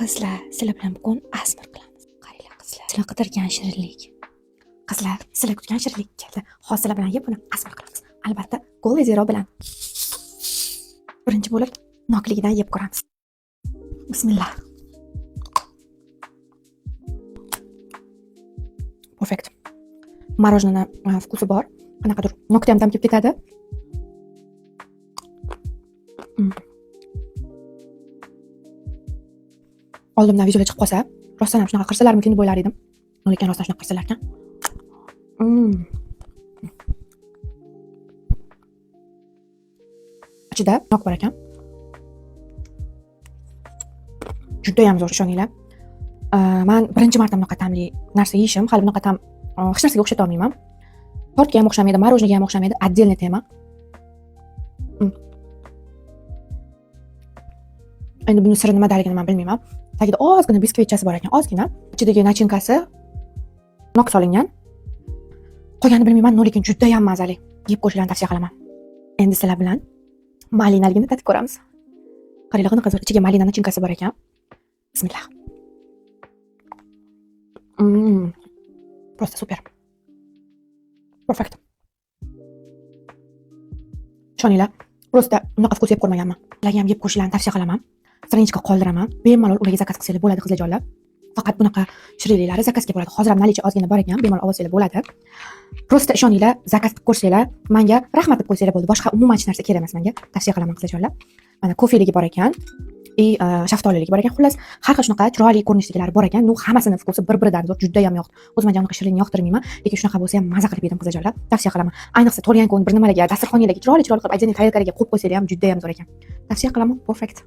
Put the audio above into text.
Qizlar, sizlar bilan bugun ASMR qilamiz. Qaranglar, qizlar, sizlar qidirgan shirinlik. Qizlar, sizlar kutgan shirinlik keldi. Hozir sizlar bilan yeb, buni ASMR qilamiz. Albatta, Cola Zero bilan. Birinchi bo'lib nokligidan yeb ko'ramiz. Bismillah. Perfect. Мороженое вкус i bor. Qanaqadir nokta ham dam kelib ketadi. Oldimdan videolar chiqib qolsa, rostdan ham shunaqa qilsalarmikin deb o'ylar edim. Lekin rostdan shunaqa qilsalar ekan. Ichida nok bor ekan. Judayam zo'r, ishoninglar. Man birinchi marta bunaqa ta'mli narsa yeyishim, hali bunaqa ta'm hech narsaga o'xshata olmayman. Tortga ham o'xshamaydi, мороженое ga ham o'xshamaydi, отдельный тема. Endi buni siri nimadaligini man bilmayman. Tagida ozgina biskvitchasi bor ekan, ozgina. Ichidagi начинка si nok solingan. Qolganini bilmayman, lekin judayam mazali. Yeb ko'rishlarni tavsiya qilaman. Endi sizlar bilan malinaligini tatib ko'ramiz. Qaranglar, qanaqa zo'r. Ichiga malina начинка si bor ekan. Bismillah. Просто супер. Perfect. Ishoninglar, просто bunaqa вкус yeb ko'rmaganman. Sizlarga ham yeb ko'rishlarni tavsiya qilaman. Страничка qoldiraman. Bemalol ularga zakaz qilsanglar bo'ladi, qizlarjonlar. Faqat bunaqa shirinliklari zakazga bo'ladi. Hozir ham наличие ozgina bor ekan, bemalol olsanglar bo'ladi. Просто ishoninglar, zakaz qilib ko'rsanglar, menga rahmat deb qo'ysanglar bo'ldi. Boshqa umuman hech narsa kerak emas menga. Tavsiya qilaman, qizlarjonlar. Mana kofeligi bor ekan. И shaftoliligi bor ekan. Xullas, har xil shunaqa chiroyli ko'rinishdagilari bor ekan. Ну, hammasini вкус i bir-biridan zo'r, juda ham yoqdi. O'zim ham bunaqa shirinni yoqtirmayman, lekin shunaqa bo'lsa ham maza qilib yedim, qizlarjonlar. Tavsiya qilaman. Ayniqsa tug'ilgan kun bir nimalarga, dasturxoninglarga chiroyli chiroyli qilib, отдельный tarelkalarga qo'yib qo'ysanglar ham juda ham zo'r ekan. Tavsiya qilaman. Perfect.